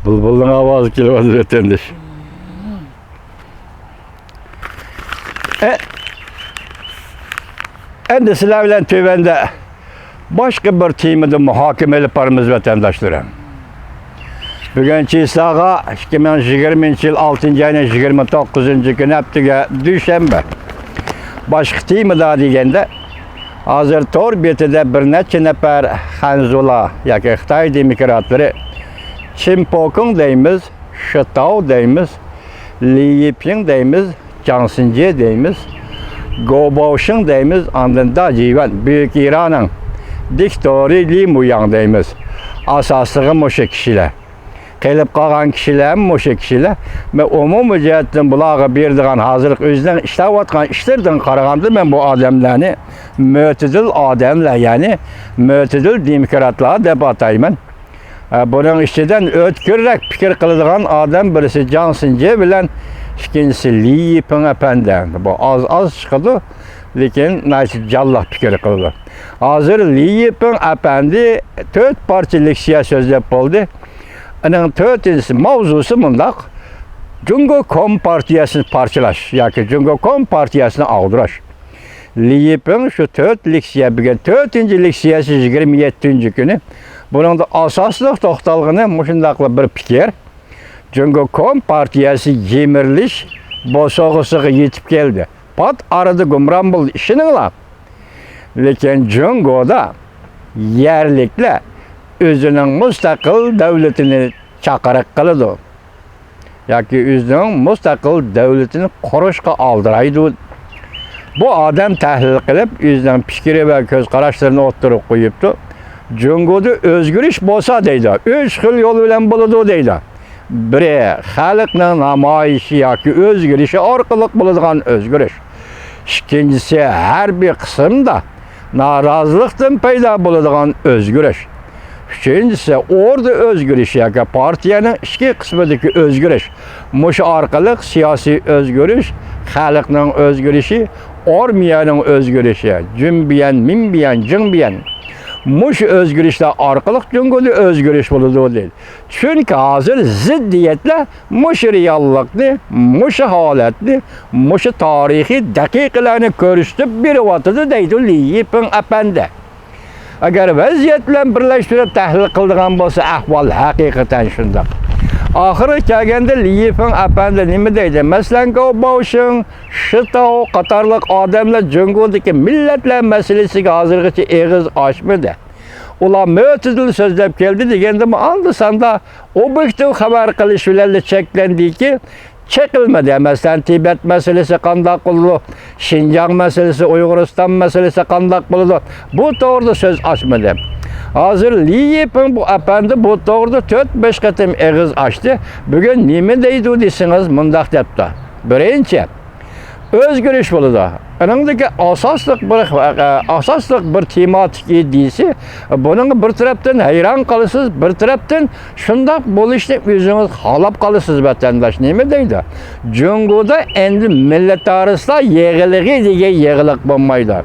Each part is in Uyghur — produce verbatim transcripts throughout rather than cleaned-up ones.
بۇلبۇلنىڭ ئاۋازى كېلىۋاتىدۇ، ۋەتەنداش. ئە، ئەمدى سىلەر بىلەن تۆۋەندە باشقا بىر تېمىدا مۇھاكىمە ئېلىپ بارىمىز، ۋەتەنداشلىرىم. بۈگۈن چېسلاغا ئىككى مىڭ يىگىرمىنچى يىل ئالتىنچى ئاينىڭ يىگىرمە توققۇزىنچى كۈنى، ھەپتىگە دۈشەنبە. باشقا تېمىدا دېگەندە، ھازىر تور بېتىدە بىر نەچچە نەپەر خەنزۇلار ياكى خىتاي دېموكراتلىرى، چىن پوكىڭ دەيمىز، شىتاۋ دەيمىز، لى يىپىڭ دەيمىز، جاڭ سىنجې دەيمىز، گو باۋشىڭ دەيمىز، ئاندىن دا جىۋەن، بۈيۈك ئىراننىڭ دىكتورى لى مۇياڭ دەيمىز. ئاساسلىقى مۇشۇ كىشىلەر. قېلىپ قالغان كىشىلەرمۇ مۇشۇ كىشىلەر. مەن ئومۇمىي جەھەتتىن بۇلارغا بېرىدىغان، ھازىرقى ئۆزىنىڭ ئىشلەۋاتقان ئىشلىرىدىن قارىغاندا، مەن بۇ ئادەملەرنى مۆتىدىل ئادەملەر، يەنى مۆتىدىل دېموكراتلار دەپ ئاتايمەن. ئە، بۇنىڭ ئىچىدىن ئۆتكۈررەك پىكىر قىلىدىغان ئادەم بىرسى جاڭ سىنجې بىلەن ئىككىنچىسى لى يىپىڭ ئەپەندى. بۇ ئاز-ئاز چىقىدۇ، لېكىن ناھايىتى جانلىق پىكىر قىلىدۇ. ھازىر لى يىپىڭ ئەپەندى تۆت پارچە لېكسىيە سۆزلەپ بولدى. ئۇنىڭ تۆتىنچىسى، ماۋزۇسى مۇنداق: جۇڭگو كومپارتىيەسىنى پارچىلاش ياكى جۇڭگو كومپارتىيەسىنى ئاغدۇرۇش. لى يىپىڭ شۇ تۆت لېكسىيە، بۈگۈن تۆتىنچى لېكسىيەسى، يىگىرمە يەتتىنچى كۈنى. بۇنىڭدا ئاساسلىق توختالغىنى مۇشۇنداقلا بىر پىكىر: جۇڭگو كومپارتىيەسى يىمىرىلىش بوسۇغىسىغا يېتىپ كەلدى. پات ئارىدا گۇمران بولدى، ئىشىنىڭلار. لېكىن جۇڭگودا يەرلىكلەر ئۆزىنىڭ مۇستەقىل دۆلىتىنى چاقىرىق قىلىدۇ ياكى ئۆزىنىڭ مۇستەقىل دۆلىتىنى قۇرۇشقا ئالدىرايدۇ. بۇ ئادەم تەھلىل قىلىپ، ئۆزىنىڭ پىكرى ۋە كۆز قاراشلىرىنى ئوتتۇرىغا قويۇپتۇ. جۇڭگودا ئۆزگىرىش بولسا دەيدۇ، ئۈچ خىل يول بىلەن بولىدۇ دەيدۇ. بىرى، خەلقنىڭ نامايىشى ياكى ئۆزگىرىشى ئارقىلىق بولىدىغان ئۆزگىرىش. ئىككىنچىسى، ھەربىي قىسىمدا نارازىلىقتىن پەيدا بولىدىغان ئۆزگىرىش. ئۈچىنچىسى، ئوردا ئۆزگىرىشى ياكى پارتىيەنىڭ ئىچكى قىسمىدىكى ئۆزگىرىش. مۇشۇ ئارقىلىق سىياسىي ئۆزگىرىش، خەلقنىڭ ئۆزگىرىشى، ئارمىيەنىڭ ئۆزگىرىشى، جۈنبيەن، مىنبيەن، جىڭبيەن. مۇشۇ ئۆزگىرىشلەر ئارقىلىق جۇڭگودا ئۆزگىرىش بولىدۇ، دەيدۇ. چۈنكى ھازىر زىددىيەتلەر مۇشۇ رېئاللىقنى، مۇشۇ ھالەتنى، مۇشۇ تارىخىي دەقىقىلەرنى كۆرسىتىپ بېرىۋاتىدۇ، دەيدۇ لى يىپىڭ ئەپەندى. ئەگەر ۋەزىيەت بىلەن بىرلەشتۈرۈپ تەھلىل قىلىدىغان بولسا، ئەھۋال ھەقىقەتەن شۇنداق. ئاخىرى كەلگەندە لى يىپىڭ ئەپەندى نېمە دەيدۇ؟ مەسىلەن، گو باۋشىڭ، شىتاۋ قاتارلىق ئادەملەر جۇڭگودىكى مىللەتلەر مەسىلىسىگە ھازىرغىچە ئېغىز ئاچمىدى. ئۇلار مۆتىدىل سۆزلەپ كەلدى دېگەندىمۇ، ئاندا-ساندا ئوبيېكتىپ خەۋەر قىلىش بىلەنلا چەكلەندىكى، چېقىلمىدى. مەسىلەن، تىبەت مەسىلىسى قانداق بولىدۇ؟ شىنجاڭ مەسىلىسى، ئۇيغۇرىستان مەسىلىسى قانداق بولىدۇ؟ بۇ توغرىدا سۆز ئاچمىدى. ھازىر لى يىپىڭ بۇ ئەپەندى بۇ توغرىدا تۆت-بەش قېتىم ئېغىز ئاچتى. بۈگۈن نېمە دەيدۇ دېسىڭىز، مۇنداق دەپتۇ. بىرىنچى، ئۆزگىرىش بولىدۇ. ئۇنىڭدىكى ئاساسلىق بىر، ئاساسلىق بىر تېماتىك ئىدىيىسى، بۇنىڭغا بىر تەرەپتىن ھەيران قالىسىز، بىر تەرەپتىن شۇنداق بولۇشنى ئۆزىڭىز خالاپ قالىسىز، ۋەتەنداش. نېمە دەيدۇ؟ جۇڭگودا ئەمدى مىللىتارىستلار يىغىلىقى دېگەن يىغىلىق بولمايدۇ.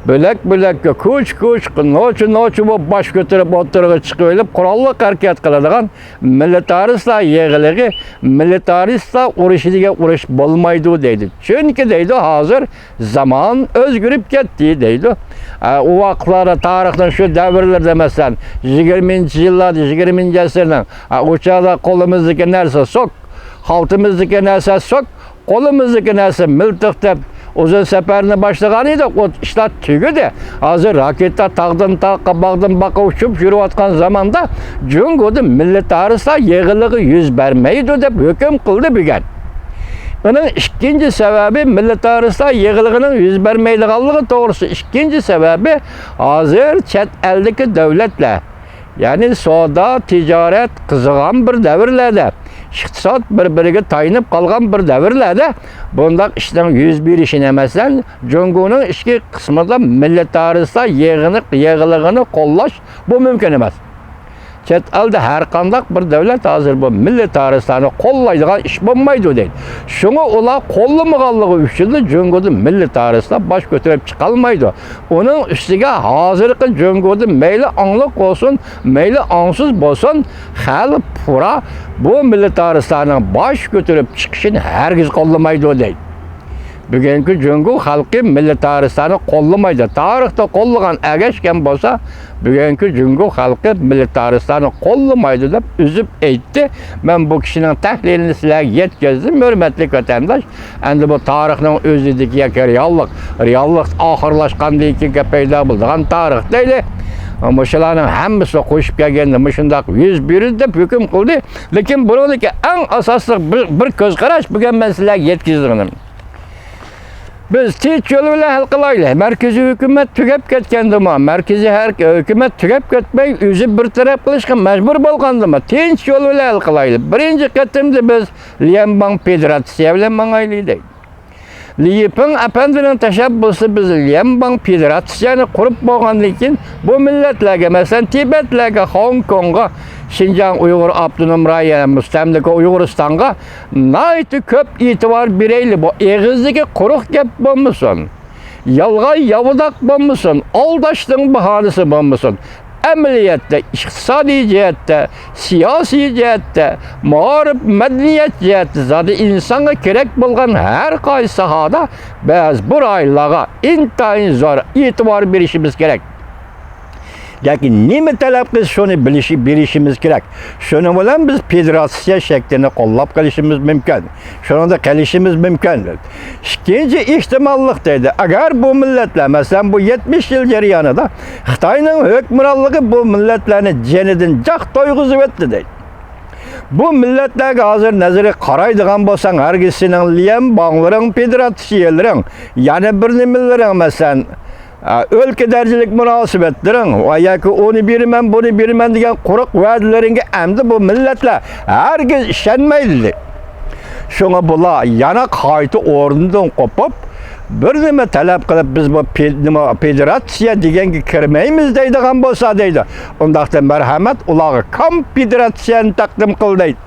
بۆلەك-بۆلەككە، كوچا-كوچا، نوچا-نوچا بولۇپ باش كۆتۈرۈپ ئوتتۇرىغا چىقىۋېلىپ قوراللىق ھەرىكەت قىلىدىغان مىللىتارىستلار يىغىلىقى، مىللىتارىستلار ئۇرۇشى دېگەن ئۇرۇش بولمايدۇ دەيدۇ. چۈنكى دەيدۇ، ھازىر زامان ئۆزگىرىپ كەتتى دەيدۇ. ئە، ئۇ ۋاقىتلاردا تارىخنىڭ شۇ دەۋرلىرىدە، مەسىلەن، يىگىرمىنچى يىللاردا، يىگىرمىنچى ئەسىرنىڭ، ئە، ئۇ چاغدا قولىمىزدىكى نەرسە سوك، خالتىمىزدىكى نەرسە سوك، قولىمىزدىكى نەرسە مىلتىق دەپ ئۇزۇن سەپەرنى باشلىغان ئىدۇق، ئۇ ئىشلار تۈگىدى. ھازىر راكېتا تاغدىن تاغقا، باغدىن باغقا ئۇچۇپ يۈرۈۋاتقان زاماندا جۇڭگودا مىللىتارىستلار يىغىلىقى يۈز بەرمەيدۇ دەپ ھۆكۈم قىلدى بۈگۈن. ئۇنىڭ ئىككىنچى سەۋەبى، مىللىتارىستلار يىغىلىقىنىڭ يۈز بەرمەيدىغانلىقى توغرىسى ئىككىنچى سەۋەبى، ھازىر چەت ئەلدىكى دۆلەتلەر، يەنى سودا، تىجارەت قىزىغان بىر دەۋرلەردە، ئىقتىساد بىر-بىرىگە تايىنىپ قالغان بىر دەۋرلەردە بۇنداق ئىشنىڭ يۈز بېرىشىنى، مەسىلەن، جۇڭگونىڭ ئىچكى قىسمىدا مىللىتارىستلار يىغىنى، يىغىلىقىنى قوللاش، بۇ مۇمكىن ئەمەس. چەت ئەلدە ھەر قانداق بىر دۆلەت ھازىر بۇ مىللىتارىستلارنى قوللايدىغان ئىش بولمايدۇ دەيدۇ. شۇڭا ئۇلار قوللىمىغانلىقى ئۈچۈندىن جۇڭگودا مىللىتارىستلار باش كۆتۈرۈپ چىقالمايدۇ. ئۇنىڭ ئۈستىگە ھازىرقى جۇڭگودا مەيلى ئاڭلىق بولسۇن، مەيلى ئاڭسىز بولسۇن، خەلق پۇرا بۇ مىللىتارىستلارنىڭ باش كۆتۈرۈپ چىقىشىنى ھەرگىز قوللىمايدۇ دەيدۇ. بۈگۈنكى جۇڭگو خەلقى مىللىتارىستلارنى قوللىمايدۇ. تارىختا قوللىغان ئەگەشكەن بولسا، بۈگۈنكى جۇڭگو خەلقى مىللىتارىستلارنى قوللىمايدۇ دەپ ئۈزۈپ ئېيتتى. مەن بۇ كىشىنىڭ تەھلىلىنى سىلەرگە يەتكۈزدۈم، ھۆرمەتلىك ۋەتەنداش. ئەمدى بۇ تارىخنىڭ ئۆزىدىكى ياكى رېئاللىق، رېئاللىق ئاخىرلاشقاندىن كېيىن پەيدا بولىدىغان تارىخ دەيلى. مۇشۇلارنىڭ ھەممىسى قوشۇپ كەلگەندە مۇشۇنداق يۈز بېرىدۇ دەپ ھۆكۈم قىلدى. لېكىن بۇنىڭدىكى ئەڭ ئاساسلىق بىر، بىر كۆز قاراش بۈگۈن مەن سىلەرگە يەتكۈزىدىغىنىم. بىز تىنچ يول بىلەن ھەل قىلايلى. مەركىزىي ھۆكۈمەت تۈگەپ كەتكەندىمۇ، مەركىزىي ھەر-، ھۆكۈمەت تۈگەپ كەتمەي، ئۆزى بىر تەرەپ قىلىشقا مەجبۇر بولغاندىمۇ، تىنچ يول بىلەن ھەل قىلايلى. بىرىنچى قېتىمدا بىز ليەنباڭ فېدېراتسىيە بىلەن ماڭايلى دەيدۇ. لى يىپىڭ ئەپەندىنىڭ تەشەببۇسى بىز ليەنباڭ فېدېراتسىيەنى قۇرۇپ بولغاندىن كېيىن، بۇ مىللەتلەرگە، مەسىلەن، تىبەتلەرگە، خوڭكوڭغا، شىنجاڭ ئۇيغۇر ئاپتونوم رايونى، مۇستەملىكە ئۇيغۇرىستانغا ناھايىتى كۆپ ئېتىبار بېرەيلى. بۇ ئېغىزدىكى قۇرۇق گەپ بولمىسۇن، يالغان ياۋىداق بولمىسۇن، ئالداشنىڭ باھانىسى بولمىسۇن. ئەمەلىيەتتە، ئىقتىسادىي جەھەتتە، سىياسىي جەھەتتە، مائارىپ، مەدەنىيەت جەھەتتە زادى ئىنسانغا كېرەك بولغان ھەر قايسى ساھەدە بەزى بىر رايونلارغا ئىنتايىن زور ئېتىبار بېرىشىمىز كېرەك. لېكىن نېمە تەلەپ قىلسا، شۇنى بىلىشى، بېرىشىمىز كېرەك. شۇنىڭ بىلەن بىز فېدېراتسىيە شەكلىنى قوللاپ قېلىشىمىز مۇمكىن. شۇنىڭدا قېلىشىمىز مۇمكىن. ئىككىنچى ئېھتىماللىق دەيدۇ. ئەگەر بۇ مىللەتلەر، مەسىلەن، بۇ يەتمىش يىل جەريانىدا خىتاينىڭ ھۆكۈمرانلىقى بۇ مىللەتلەرنى جېنىدىن جاق تويغۇزۇۋەتتى دەيدۇ. بۇ مىللەتلەرگە ھازىر نەزىرى قارايدىغان بولساڭ، ھەرگىز سېنىڭ ليەنباڭلىرىڭ، فېدېراتسىيەلىرىڭ، يەنە بىر نېمىلىرىڭ، مەسىلەن، ئە، ئۆلكە دەرىجىلىك مۇناسىۋەتلىرىڭ ۋە ياكى ئۇنى بېرىمەن، بۇنى بېرىمەن دېگەن قۇرۇق ۋەدىلىرىڭگە ئەمدى بۇ مىللەتلەر ھەرگىز ئىشەنمەيدۇ. شۇڭا بۇلار يەنە قايتا ئورنىدىن قوپۇپ، بىر نېمە تەلەپ قىلىپ، بىز بۇ پې-، نېمە، فېدېراتسىيە دېگەنگە كىرمەيمىز دەيدىغان بولسا دەيدۇ، ئۇنداقتا مەرھەمەت، ئۇلارغا كونفېدېراتسىيەنى تەقدىم قىل دەيدۇ.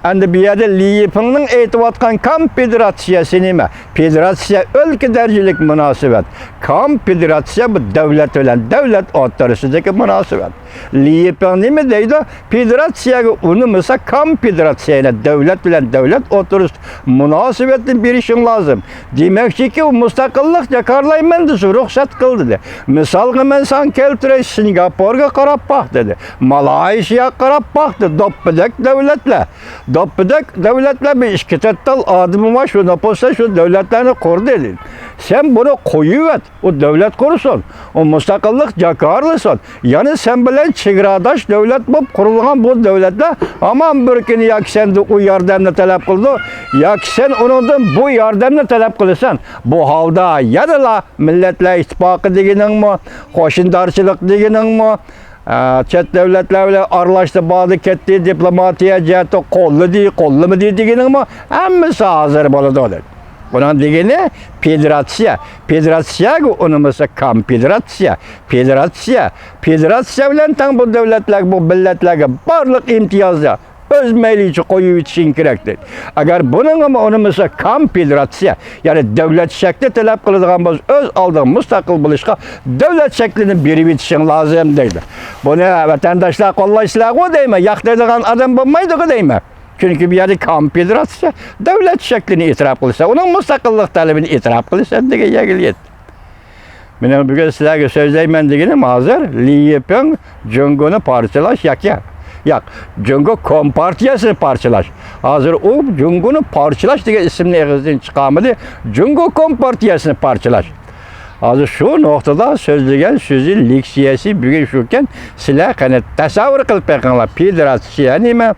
ئەمدى بۇ يەردە لى يىپىڭنىڭ ئېيتىۋاتقان كونفېدېراتسىيەسى نېمە؟ فېدېراتسىيە ئۆلكە دەرىجىلىك مۇناسىۋەت. كونفېدېراتسىيە بۇ دۆلەت بىلەن دۆلەت ئوتتۇرىسىدىكى مۇناسىۋەت. لى يىپىڭ نېمە دەيدۇ؟ فېدېراتسىيەگە ئۇنىمىسا، كونفېدېراتسىيە يەنە دۆلەت بىلەن دۆلەت ئوتتۇرىسىدا مۇناسىۋەتنى بېرىشىڭ لازىم. دېمەكچىكى، ئۇ مۇستەقىللىق جاكارلايمەن دېسە، رۇخسەت قىل دېدى. مىسالغا مەن ساڭا كەلتۈرەي، سىنگاپورغا قاراپ باق دېدى. مالايشىياغا قاراپ باق دېدى. دوپپىدەك دۆلەتلەر. دوپپىدەك دۆلەتلەر بىر ئىككى تۆت تال ئادىمى بار، شۇ نوپۇستا شۇ دۆلەتلەرنى قۇردى دېدى. سەن بۇنى قويۇۋەت، ئۇ دۆلەت قۇرسۇن، ئۇ مۇستەقىللىق جاكارلىسۇن. يەنى سەن بىلەن چېگراداش دۆلەت بولۇپ قۇرۇلغان بۇ دۆلەتلەر ھامان بىر كۈنى ياكى سەندىن ئۇ ياردەمنى تەلەپ قىلىدۇ، ياكى سەن ئۇنىڭدىن بۇ ياردەمنى تەلەپ قىلىسەن. بۇ ھالدا يەنىلا مىللەتلەر ئىتتىپاقى دېگىنىڭمۇ، قوشنىدارچىلىق دېگىنىڭمۇ، ئە، چەت دۆلەتلەر بىلەن ئارىلاشتى، باردى، كەتتى، دىپلوماتىيە جەھەتتە قوللىدى، قوللىمىدى دېگىنىڭمۇ ھەممىسى ھازىر بولىدۇ دەيدۇ. بۇنىڭ دېگىنى فېدېراتسىيە. فېدېراتسىيەگە ئۇنىمىسا كونفېدېراتسىيە. فېدېراتسىيە. فېدېراتسىيە بىلەن تەڭ بۇ دۆلەتلەرگە، بۇ مىللەتلەرگە بارلىق ئىمتىيازلار ئۆز مەيلىچە قويۇۋېتىشىڭ كېرەك دەيدۇ. ئەگەر بۇنىڭغىمۇ ئۇنىمىسا كونفېدېراتسىيە، يەنى دۆلەت شەكلى تەلەپ قىلىدىغان بولسا، ئۆز ئالدىغا مۇستەقىل بولۇشقا دۆلەت شەكلىنى بېرىۋېتىشىڭ لازىم دەيدۇ. بۇنى ۋەتەنداشلار قوللايسىلەرغۇ دەيمەن، ياقتۇرىدىغان ئادەم بولمايدىغۇ دەيمەن. چۈنكى بۇ يەردە كونفېدېراتسىيە، دۆلەت شەكلىنى ئېتىراپ قىلىسەن، ئۇنىڭ مۇستەقىللىق تەلىپىنى ئېتىراپ قىلىسەن دېگەن يەرگە يەتتى. مېنىڭ بۈگۈن سىلەرگە سۆزلەيمەن دېگىنىم ھازىر لى يىپىڭ جۇڭگونى پارچىلاش ياكى، ياق، جۇڭگو كومپارتىيەسىنى پارچىلاش. ھازىر ئۇ جۇڭگونى پارچىلاش دېگەن ئىسىمنى ئېغىزدىن چىقارمىدى. جۇڭگو كومپارتىيەسىنى پارچىلاش. ھازىر شۇ نۇقتىدا سۆزلىگەن سۆزى، لېكسىيەسى بۈگۈن شۇكەن، سىلەر قېنى تەسەۋۋۇر قىلىپ بېقىڭلار، فېدېراتسىيە نېمە؟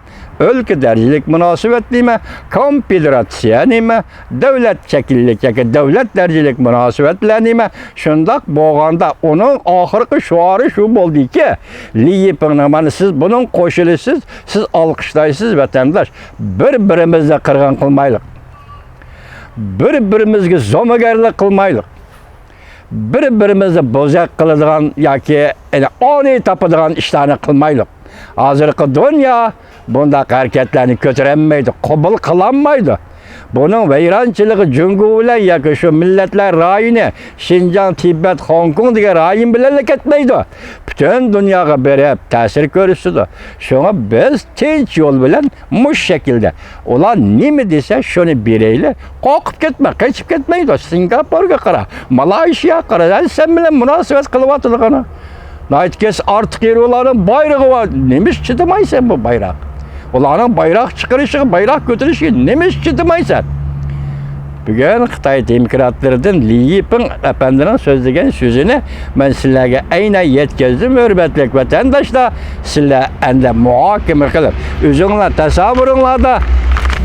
ئۆلكە دەرىجىلىك مۇناسىۋەت نېمە؟ كونفېدېراتسىيە نېمە؟ دۆلەت شەكىللىك ياكى دۆلەت دەرىجىلىك مۇناسىۋەتلەر نېمە؟ شۇنداق بولغاندا ئۇنىڭ ئاخىرقى شوئارى شۇ بولدىكى، لى يىپىڭنىڭ، مانا سىز بۇنىڭ قوشۇلىسىز، سىز ئالقىشلايسىز، ۋەتەنداش. بىر-بىرىمىزنى قىرغىن قىلمايلى. بىر-بىرىمىزگە زومىگەرلىك قىلمايلى. بىر-بىرىمىزنى بوزەك قىلىدىغان ياكى، يەنى، ئانى تاپىدىغان ئىشلارنى قىلمايلى. ھازىرقى دۇنيا بۇنداق ھەرىكەتلەرنى كۆتۈرەلمەيدۇ، قوبۇل قىلالمايدۇ. بۇنىڭ ۋەيرانچىلىقى جۇڭگو بىلەن ياكى شۇ مىللەتلەر رايونى، شىنجاڭ، تىبەت، خوڭكوڭ دېگەن رايون بىلەنلا كەتمەيدۇ. پۈتۈن دۇنياغا بېرىپ تەسىر كۆرسىتىدۇ. شۇڭا بىز تىنچ يول بىلەن مۇشۇ شەكىلدە، ئۇلار نېمە دېسە شۇنى بېرەيلى. قورقۇپ كەتمە، قېچىپ كەتمەيدۇ. سىنگاپورغا قارا، مالايشىياغا قارا، ھە، سەن بىلەن مۇناسىۋەت قىلىۋاتىدىغىنى. ناھايىتى كەس ئارتۇق يېرى ئۇلارنىڭ بايرىقى بار. نېمىش چىدىمايسەن بۇ بايراق؟ ئۇلارنىڭ بايراق چىقىرىشىغا، بايراق كۆتۈرۈشىگە نېمىش چىدىمايسەن؟ بۈگۈن خىتاي دېموكراتلىرىدىن لى يىپىڭ ئەپەندىنىڭ سۆزلىگەن سۆزىنى مەن سىلەرگە ئەينەن يەتكۈزدۈم، ھۆرمەتلىك ۋەتەنداشلار. سىلەر ئەندە مۇھاكىمە قىلىپ، ئۆزۈڭلار تەسەۋۋۇرۇڭلاردا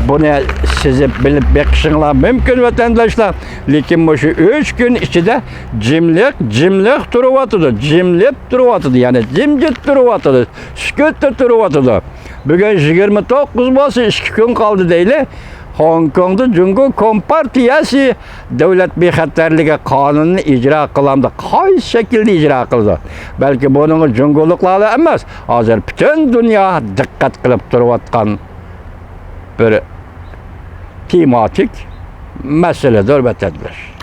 بۇنى سىزىپ بىلىپ بېقىشىڭلار مۇمكىن، ۋەتەنداشلار. لېكىن مۇشۇ ئۈچ كۈن ئىچىدە جىملىق، جىملىق تۇرۇۋاتىدۇ، جىملىق تۇرۇۋاتىدۇ، يەنى جىمجىت تۇرۇۋاتىدۇ، سۈكۈتتە تۇرۇۋاتىدۇ. بۈگۈن يىگىرمە توققۇز بولسا، ئىككى كۈن قالدى دەيلى. خوڭكوڭدا جۇڭگو كومپارتىيەسى دۆلەت بىخەتەرلىكى قانۇنىنى ئىجرا قىلامدۇ؟ قايسى شەكىلدە ئىجرا قىلىدۇ؟ بەلكى بۇنىڭغا جۇڭگولۇقلارلا ئەمەس، ھازىر پۈتۈن دۇنيا دىققەت قىلىپ تۇرۇۋاتقان بىر تېماتىك مەسىلىدۇر، ۋەتەنداش.